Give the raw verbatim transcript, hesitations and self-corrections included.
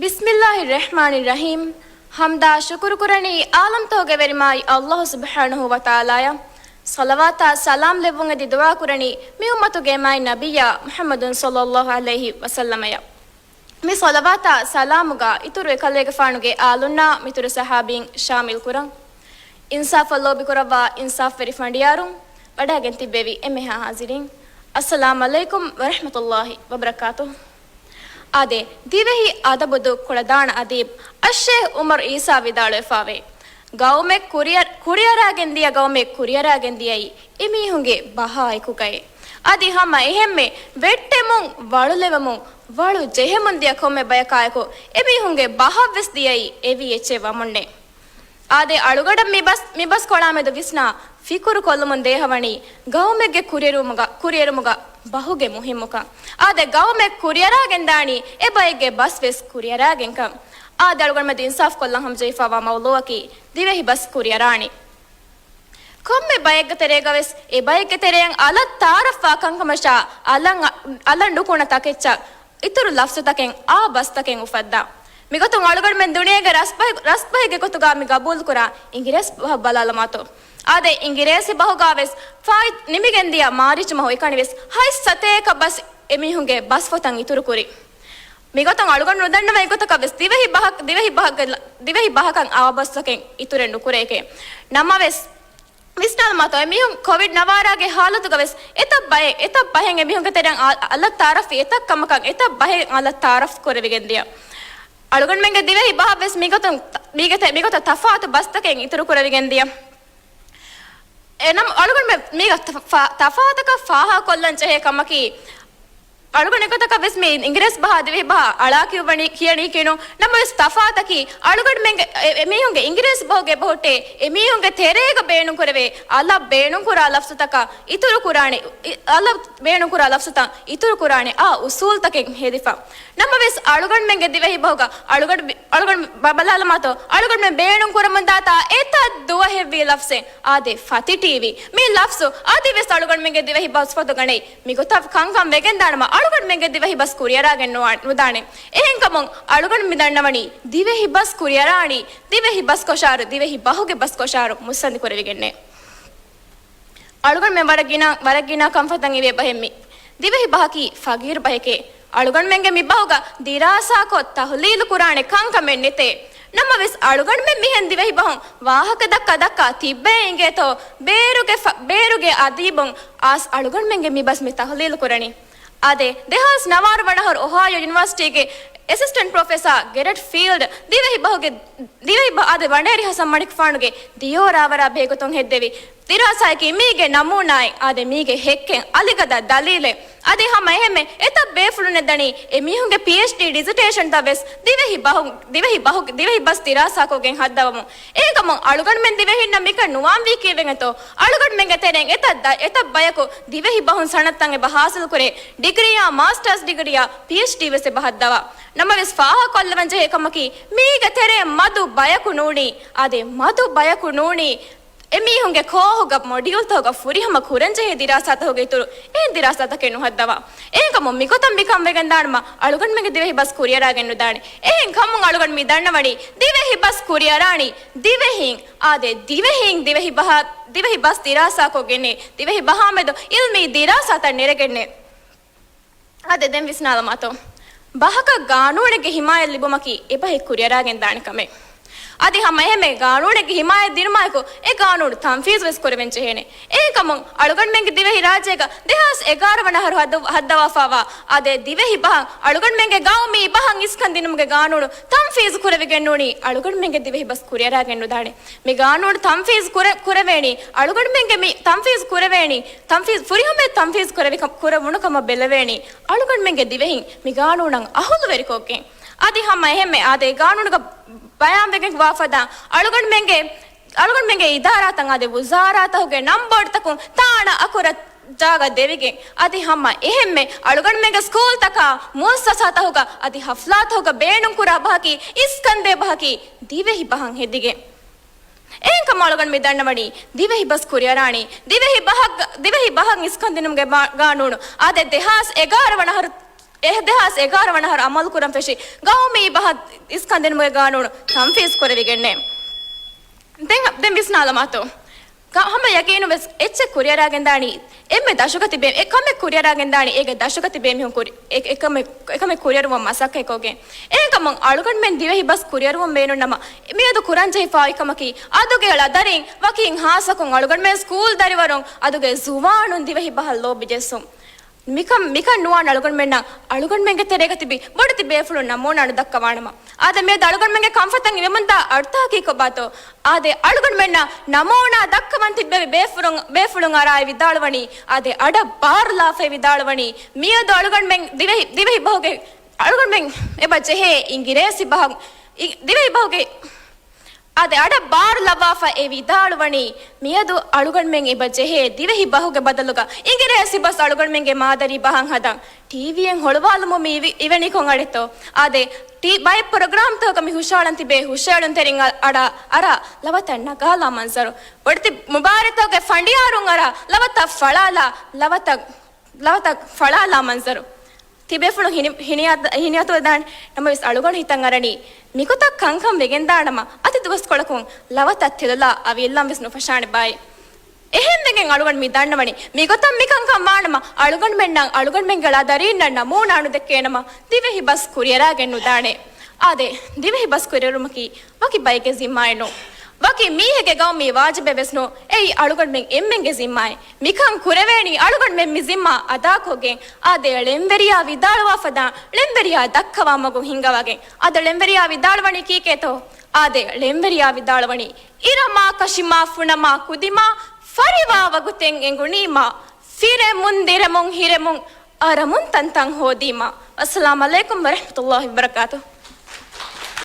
ބިސްމިއްލާހި ރަޙްމާނި ރަޙީމް. ޙަމްދާ ޝުކުރު ކުރަނީ ޢާލަމްތަކުގެ ވެރިމާތް ﷲ ސުބްޙާނަހޫ ވަތަޢާލާއަށް. ޞަލަވާތާ ސަލާމް ލެއްވުން އެދި ދުޢާ ކުރަނީ މި އުއްމަތުގެ މާތް ނަބިއްޔާ މުޙައްމަދު ޞައްލައްލާހު ޢަލައިހި ވަސައްލަމަޔަށް. މި ޞަލަވާތާ ސަލާމުގަ އިތުރު އެކަލޭގެފާނުގެ އާލުންނާ މިތުރު ޞަޙާބީން ޝާމިލް ކުރަން. އިންސާފަށް ލޯބި ކުރައްވާ އިންސާފްވެރި ފަނޑިޔާރުން، ވަޑައިގެން ތިއްބެވި އެންމެހާ ޙާޟިރީން، އައްސަލާމް ޢަލައިކުމް ވަރަޙްމަތުﷲ ވަބަރަކާތުހު. އާދެ، ދިވެހި އަދަބު ދޫކޮޅަށް ދާނަ އަދީބް އައްޝޭޚް ޢުމަރު ޢީސާ ވިދާޅުވެފާވޭ. ގައުމެއް ކުރިއަރ-، ކުރިއަރާގެން ދިޔަ ގައުމެއް ކުރިއަރާގެން ދިޔައީ އެމީހުންގެ ބަހާއެކުގައޭ. އަދި ހަމަ އެހެންމެ ވެއްޓެމުން، ވަޅުލެވެމުން، ވަޅު ޖެހެމުން ދިޔަ ކޮންމެ ބަޔަކާއެކު އެމީހުންގެ ބަހަށްވެސް ދިޔައީ އެވި އެއްޗެއް ވަމުންނޭ. އާދެ، އަޅުގަނޑަށް މި ބަސް، މި ބަސް ކޮޅާމެދު ވިސްނާ ފިކުރު ކޮށްލުމުން ދޭހަވަނީ ގައުމެއްގެ ކުރިއެރުމުގަ، ކުރިއެރުމުގަ ބަހުގެ މުހިއްމުކަން. އާދެ، ގައުމެއް ކުރިއަރާގެން ދާނީ އެ ބައެއްގެ ބަސް ވެސް ކުރިއަރާގެންކަން. އާދެ، އަޅުގަނޑުމެދު އިންސާފް ކޮށްލަން ހަމަޖެހިފާވާ މައުޟޫއަކީ ދިވެހި ބަސް ކުރިއަރާނީ. ކޮންމެ ބައެއްގެ ތެރޭގަވެސް އެ ބައެއްގެ ތެރެއަށް އަލަށް ތައާރަފްވާ ކަންކަމަށާ އަލަށް، އަލަށް ނުކުންނަ ތަކެއްޗަށް އިތުރު ލަފްޒުތަކެއް އާ ބަސްތަކެއް އުފައްދާ. މިގޮތުން އަޅުގަނޑުމެން ދުނިޔޭގެ ރަސްބަހެއް، ރަސްބަހެއްގެ ގޮތުގަ މި ގަބޫލުކުރާ އިނގިރޭސި ބަހަށް ބަލާލަމާތޯ. އާދެ، އިނގިރޭސި ބަހުގަވެސް ފާއިތު ނިމިގެންދިޔަ މާރިޗު މަހު އެކަނިވެސް ހަތް ސަތޭކަ ބަސް އެމީހުންގެ ބަސްފޮތަށް އިތުރުކުރި. މިގޮތުން އަޅުގަނޑު ނުދަންނަވަން އެގޮތަކަށް ވެސް ދިވެހި ބަހަކަށް، ދިވެހި ބަހަކަށް، ދިވެހި ބަހަކަށް އާ ބަސްތަކެއް އިތުރެއް ނުކުރޭކޭ. ނަމަވެސް، ވިސްނާލަމާތޯ، އެމީހުން ކޮވިޑް ނަވާރާގެ ހާލަތުގަ ވެސް އެތައް ބައެއް، އެތައް ބަހެއް އެމީހުންގެ ތެރެއަށް އަ-، އަލަށް ތައާރަފްވި އެތައް ކަމަކަށް އެތައް ބަހެއް އަލަށް ތައާރަފް ކުރެވިގެން ދިޔަ. އަޅުގަނޑުމެންގެ ދިވެހި ބަހަށް ވެސް މިގޮތުން، މީގެ ތެ-، މިގޮތަށް ތަފާތު ބަސްތަކެއް އިތުރު ކުރެވިގެން ދިޔަ. އެނަމަ އަޅުގަނޑުމެން މީގަ ތަ-، ފާ-، ތަފާތަކަށް ފާހަގަކޮށްލަން ޖެހޭ ކަމަކީ، އަޅުގަނޑު އެގޮތަކަށް ވެސް މި އިނގިރޭސި ބަހާ ދިވެހި ބަހާ އަޅާ ކިޔުވަނީ، ކިޔަނީކީނު. ނަމަވެސް ތަފާތަކީ އަޅުގަނޑުމެންގެ އެ-، އެމީހުންގެ އިނގިރޭސި ބަހުގެ ބަހުއްޓޭ އެމީހުންގެ ތެރޭގަ ބޭނުންކުރެވޭ އަލަށް ބޭނުންކުރާ ލަފްޒުތަކަށް އިތުރުކުރާނެ، އި-، އަލަށް ބޭނުންކުރާ ލަފްޒުތައް އިތުރުކުރާނެ އާ އުސޫލުތަކެއް ހެދިފަ. ނަމަވެސް އަޅުގަނޑުމެންގެ ދިވެހި ބަހުގަ އަޅުގަނޑު މި-، އަޅުގަނޑު ބަ-، ބަލާލަމާތޯ، އަޅުގަނޑުމެން ބޭނުން ކުރަމުން ދާތާ އެތައް ދުވަހެއްވީ ލަފްޒެއް އާދެ ފަތި ޓީވީ. މި ލަފްޒު އަދިވެސް އަޅުގަނޑުމެންގެ ދިވެހި ބަސްފޮތުގަ ނެތް. މިގޮތަށް ކަންކަން ވެގެންދާނަމަ އަޅުގަނޑުމެންގެ ދިވެހި ބަސް ކުރިއަރާގެން ނުވާ-، ނުދާނެ. އެހެންކަމުން އަޅުގަނޑު މި ދަންނަވަނީ ދިވެހި ބަސް ކުރިއަރާނީ ދިވެހި ބަސްކޮށާރު، ދިވެހި ބަހުގެ ބަސްކޮށާރު މުއްސަނދި ކުރެވިގެންނޭ. އަޅުގަނޑުމެން ވަރަށް ގިނަ، ވަރަށް ގިނަ ކަންފަތަށް އިވޭ ބަހެއް މި. ދިވެހި ބަހަކީ ފަގީރު ބަހެކޭ. އަޅުގަނޑުމެންގެ މި ބަހުގަ ދިރާސާކޮށް ތަހުލީލު ކުރާނެ ކަންކަމެއް ނެތޭ. ނަމަވެސް އަޅުގަނޑުމެން މިހެން ދިވެހި ބަހުން ވާހަކަ ދައްކާ ދައްކާ ތިއްބައޭ އިނގޭތޯ، ބޭރުގެ ފަ-، ބޭރުގެ އަދީބުން އާސް އަޅުގަނޑުމެންގެ މި ބަސް މި ތަހުލީލު ކުރަނީ. އާދެ، ދެހާސް ނަވާރަ ވަނަ އަހަރު އޮހާޔޯ ޔުނިވާސިޓީގެ އެސިސްޓެންޓް ޕްރޮފެސާ ގެރެޓް ފީލްޑް ދިވެހި ބަހުގެ، ދިވެހި ބަ-، އާދެ، ވަނޑޭރި ހަސަން މަނިކުފާނުގެ ދިޔޯ ރާވަރާ ބެހޭގޮތުން ހެއްދެވި ދިރާސާއަކީ މީގެ ނަމޫނާއެއް، އާދެ، މީގެ ހެއްކެއް، އަލިގަދަ ދަލީލެއް. އަދި ހަމަ އެހެންމެ އެތައް ބޭފުޅުންނެއް ދަނީ އެމީހުންގެ ޕީއެޗްޑީ ޑިޒަޓޭޝަންތައް ވެސް ދިވެހި ބަހު-، ދިވެހި ބަހު-، ދިވެހި ބަސް ދިރާސާކޮށްގެން ހައްދަވަމުން. އެހެންކަމުން އަޅުގަނޑުމެން ދިވެހިންނަށް މިކަން ނުވާންވީ ކީއްވެގެންތޯ؟ އަޅުގަނޑުމެންގެ ތެރެއިން އެތައް ދަ-، އެތައް ބަޔަކު ދިވެހި ބަހުން ސަނަދުތައް އެބަ ހާސިލުކުރޭ، ޑިގްރީއާ، މާސްޓާސް ޑިގްރީއާ، ޕީއެޗްޑީ ވެސް އެބަ ހައްދަވާ. ނަމަވެސް ފާހަގަކޮށްލަވަން ޖެހޭ ކަމަކީ، މީގެ ތެރެއަށް މަދު ބަޔަކު ނޫނީ، އާދެ، މަދު ބަޔަކު ނޫނީ، އެމީހުންގެ ކޯހުގަ މޮޑިއުލްތަކުގަ ފުރިހަމަ ކުރަންޖެހޭ ދިރާސާތަކުގެ އިތުރު އެހެން ދިރާސާތަކެއް ނުހައްދަވާ. އެހެންކަމުން މިގޮތަށް މިކަން ވެގެންދާނަމަ އަޅުގަނޑުމެންގެ ދިވެހި ބަސް ކުރިއަރާގެން ނުދާނެ. އެހެން ކަމުން އަޅުގަނޑު މި ދަންނަވަނީ ދިވެހި ބަސް ކުރިއަރާނީ ދިވެހިން، އާދެ، ދިވެހިން ދިވެހި ބަހާ، ދިވެހި ބަސް ދިރާސާކޮށްގެންނޭ، ދިވެހި ބަހާމެދު އިލްމީ ދިރާސާތައް ނެރެގެންނޭ. އާދެ، ދެން ވިސްނާލަމާތޯ. ބަހަކަށް ގާނޫނެއްގެ ހިމާޔަތް ލިބުމަކީ އެބަހެއް ކުރިއަރާގެން ދާނެ ކަމެއް. އަދި ހަމަ އެހެންމެ ގާނޫނެއްގެ ހިމާޔަތް ދިނުމާއެކު އެ ގާނޫނު ތަންފީޒު ވެސް ކުރެވެން ޖެހޭނެ. އެހެންކަމުން އަޅުގަނޑުމެންގެ ދިވެހި ރާއްޖޭގަ ދެހާސް އެގާރަ ވަނަ އަހަރު ހައްދަ-، ހައްދަވާފާވާ އާދެ، ދިވެހި ބަހަށް އަޅުގަނޑުމެންގެ ގައުމީ ބަހަށް އިސްކަން ދިނުމުގެ ގާނޫނު ތަންފީޒު ކުރެވިގެން ނޫނީ އަޅުގަނޑުމެންގެ ދިވެހި ބަސް ކުރިއަރާގެން ނުދާނެ. މި ގާނޫނު ތަންފީޒު ކުރެ-، ކުރެވޭނީ، އަޅުގަނޑުމެންގެ މި ތަންފީޒު ކުރެވޭނީ، ތަންފީޒު، ފުރިހަމަޔަށް ތަންފީޒު ކުރެވި ކަ-، ކުރެވުނު ކަމަށް ބެލެވޭނީ، އަޅުގަނޑުމެންގެ ދިވެހިން މި ގާނޫނަށް އަހުލުވެރިކޮށްގެން. އަދި ހަމަ އެހެންމެ އާދެ، ގާނޫނުގަ ބަޔާންވެގެން ވާ ފަދަ އަޅުގަނޑުމެންގެ، އަޅުގަނޑުމެންގެ އިދާރާތައް އާދެ، ވުޒާރާތަކުގެ ނަންބޯޑުތަކުން ތާނަ އަކުރަށް ޖާގަ ދެވިގެން، އަދި ހަމަ އެހެންމެ އަޅުގަނޑުމެންގެ ސްކޫލްތަކާ، މުއައްސަސާތަކުގަ އަދި ހަފްލާތަކުގަ ބޭނުންކުރާ ބަހަކީ އިސްކަންދޭ ބަހަކީ ދިވެހި ބަހަށް ހެދިގެން. އެހެންކަމުން އަޅުގަނޑު މި ދަންނަވަނީ ދިވެހި ބަސް ކުރިއަރާނީ ދިވެހި ބަހަށް، ދިވެހި ބަހަށް އިސްކަން ދިނުމުގެ މާ-، ގާނޫނު އާދެ، ދެހާސް އެގާރަ ވަނަ އަހަރު އެ ދެހާސް އެގާރަ ވަނަ އަހަރު އަމަލު ކުރަން ފެށި ގައުމީ ބަހަށް އިސްކަންދެނުމުގެ ގާނޫނު ތަންފީޒް ކުރެވިގެންނޭ. ދެން، ދެން ވިސްނާލަމާތޯ. ކަ-، ހަމަ ޔަގީނުވެސް އެއްޗެއް ކުރިއަރާގެންދާނީ، އެންމެ ދަށުގަ ތިބޭ، އެ ކަމެއް ކުރިއަރާގެންދާނީ، އޭގެ ދަށުގަ ތިބޭ މީހުން ކުރި-، އެ-، އެކަމެއް، އެކަމެއް ކުރިއަރުވަން މަސައްކަތްކޮށްގެން. އެހެންކަމުން އަޅުގަނޑުމެން ދިވެހި ބަސް ކުރިއަރުވަން ބޭނުންނަމަ، މިއަދު ކުރަންޖެހިފާ އޮތް ކަމަކީ، އަދުގެ ލަދަރިން ވަކިން ހާއްސަކޮށް އަޅުގަނޑުމެން ސްކޫލް ދަރިވަރުން އަދުގެ ޒުވާނުން ދިވެހި ބަހަށް ލޯބިޖެއްސުން. މިކަން، މިކަން ނުވާން އަޅުގަނޑުމެންނަށް އަޅުގަނޑުމެންގެ ތެރޭގަ ތިބި ބޮޑެތި ބޭފުޅުން ނަމޫނާ ނުދައްކަވާނަމަ. އާދެ، މިއަދު އަޅުގަނޑުމެންގެ ކަންފަތަށް އިވެމުންދާ އަރުތަހަކީ ކޮބާތޯ؟ އާދެ، އަޅުގަނޑުމެންނަށް ނަމޫނާ ދައްކަވަން ތިއްބެވި ބޭފުޅުން، ބޭފުޅުން އަރާއި ވިދާޅުވަނީ، އާދެ، އަޑަށް ބާރުލާފައި ވިދާޅުވަނީ، މިއަދު އަޅުގަނޑުމެން ދިވެހި، ދިވެހި ބަހުގެ، އަޅުގަނޑުމެން އެބަ ޖެހޭ އިނގިރޭސި ބަހަށް، އި-، ދިވެހި ބަހުގެ އާދެ، އަޑަށް ބާރު ލައްވާފަ އެ ވިދާޅުވަނީ، މިއަދު އަޅުގަނޑުމެން އެބަ ޖެހޭ ދިވެހި ބަހުގެ ބަދަލުގަ އިނގިރޭސި ބަސް އަޅުގަނޑުމެންގެ މާދަރީ ބަހަށް ހަދަން. ޓީވީއެއް ހޮޅުވާލުމުން މި އިވި-، އިވެނީ ކޮން އަޑެއްތޯ؟ އާދެ، ޓީ-، ބައެއް ޕްރޮގްރާމްތަކަކަށް މި ހުށައަޅަން ތިބޭ ހުށައެޅުންތެރިން އަ-، އަޑަށް އަރާ ލަވަތައް ނަގާލާ މަންޒަރު. ބޮޑެތި މުބާރާތްތަކުގެ ފަނޑިޔާރުން އަރާ ލަވަތައް ފަޅާލާ، ލަވަތައް، ލަވަތައް ފަޅާލާ މަންޒަރު. ތިބޭފުޅުން ހިނި-، ހިނިއަތު-، ހިނިއަތުވެދާނެ. ނަމަވެސް އަޅުގަނޑު ހިތަށް އަރަނީ، މިގޮތަށް ކަންކަން ވެގެންދާނަމަ، އަދި ދުވަސްކޮޅަކުން ލަވަތައް ތެލުލާ އަވިއެއްލަން ވެސް ނުފަށާނެ ބާއި. އެހެންވެގެން އަޅުގަނޑު މި ދަންނަވަނީ، މިގޮތަށް މިކަންކަން ވާނަމަ، އަޅުގަނޑުމެންނަށް އަޅުގަނޑުމެންގެ ލަދަރީންނަށް ނަމޫނާ ނުދެއްކޭނަމަ، ދިވެހި ބަސް ކުރިއަރާގެން ނުދާނެ. އާދެ، ދިވެހި ބަސް ކުރިއަރުމަކީ ވަކި ބައެއްގެ ޒިންމާއެއް ނޫން. ވަކި މީހެއްގެ ގައުމީ ވާޖިބެއް ވެސް ނޫން. އެއީ އަޅުގަނޑުމެން އެންމެންގެ ޒިންމާއެއް. މިކަން ކުރެވޭނީ އަޅުގަނޑުމެން މި ޒިންމާ އަދާކޮށްގެން. އާދެ، ޅެންވެރިޔާ ވިދާޅުވާ ފަދަ، ޅެންވެރިޔާ ދައްކަވާ މަގު ހިންގަވާގެން. އާދެ، ޅެންވެރިޔާ ވިދާޅުވަނީ ކީކޭތޯ؟ އާދެ، ޅެންވެރިޔާ ވިދާޅުވަނީ، އިރަމާ ކަށިމާ ފުނަމާ ކުދިމާ، ފަރިވާ ވަގުތެއް އެނގުނީމާ، ފިރެމުން ދިރެމުން ހިރެމުން، އަރަމުން ތަންތަން ހޯދީމާ. އައްސަލާމް ޢަލައިކުމް ވަރަޙްމަތުﷲ ވަބަރަކާތުހު.